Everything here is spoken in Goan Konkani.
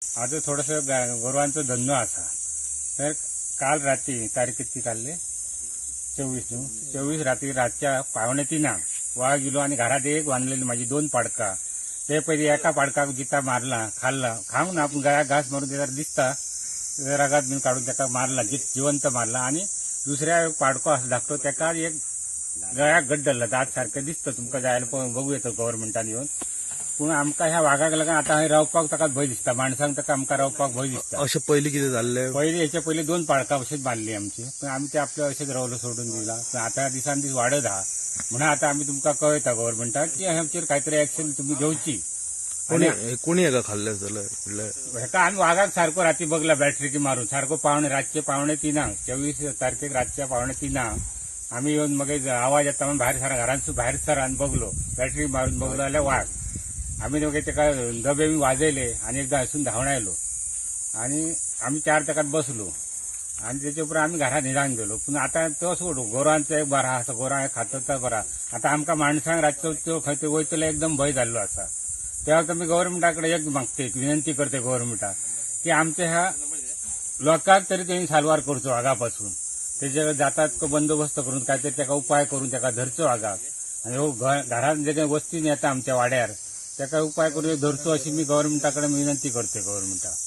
आजो थोडोसो गोरवांचो धंदो आसा. तर काल राती तारीख कितकी काडली, 24 न्हू, 24 राती रातच्या 2:45 वाग इलो आनी घरात एक बांदलेली माझी 2 पाडकां. ते पयली एका पाडकाक जिता मारला, खाल्ला, खावंक ना पूण गळ्याक घास मारून तेका दिसता रगात बीन काडून तेका मारला, जिवंत मारला. आनी दुसऱ्या एक पाडको आसा धाकटो, तेका एक गळ्याक गड्ड धरला, दांत सारकें दिसता तुमकां जाय जाल्यार बघू येता गव्हर्मेंटान येवन. पूण आमकां ह्या वागाक लागून आतां हय रावपाक ताका भंय दिसता, माणसांक ताका आमकां रावपाक भंय दिसता. अशें पयलीं कितें जाल्लें? पयलीं हेच्या पयलीं 2 पाडकां अशेंच बांदली आमची, पूण आमी ते आपले अशेंच रावलो सोडून दिला. पूण आतां दिसान दीस वाडत आहा, म्हणून आतां आमी तुमकां कळयता गव्हर्मेंटाक की आमचेर कांय तरी एक्शन तुमी घेवची. कोणी हेका खाल्लें आसतलें म्हणल्यार? हेका आमी वागाक सारको राती बगला बॅटरी मारून सारको रातचे 2:45, 24 तारखेक रातच्या 2:45 आमी येवन मगीर आवाज येता म्हणून भायर सर, घरांतसून भायर सर आनी बगलो, बॅटरी मारून बगलो जाल्यार वाग. आमी मागीर तेका डबे बी वाजयले आनी एकदां हयसून धांवडायलो आनी आमी 4 ताकात बसलो आनी तेचे उपरांत आमी घरा न्हिदान गेलो. पूण आतां तो सोड, गोरांचो एक बरो आसा, गोरां खातात तो बरो. आतां आमकां माणसांक रातचो त्यो खंय ते वयतले एकदम भंय जाल्लो आसा. तेव्हा आमी गव्हर्मेंटा कडेन एक मागते, विनंती करते गव्हर्मेंटाक की आमच्या ह्या लोकांक तरी तेणी साल्वार करचो वागा पासून. तेजे जातात तो बंदोबस्त करून कांय तरी तेका उपाय करून तेका धरचो वागाक. आनी हो घरांत जे काही वस्तीन येता आमच्या वाड्यार तेका उपाय करून धरचो अशी मी गव्हर्मेंटा कडेन विनंती करते गव्हर्मेंटाक.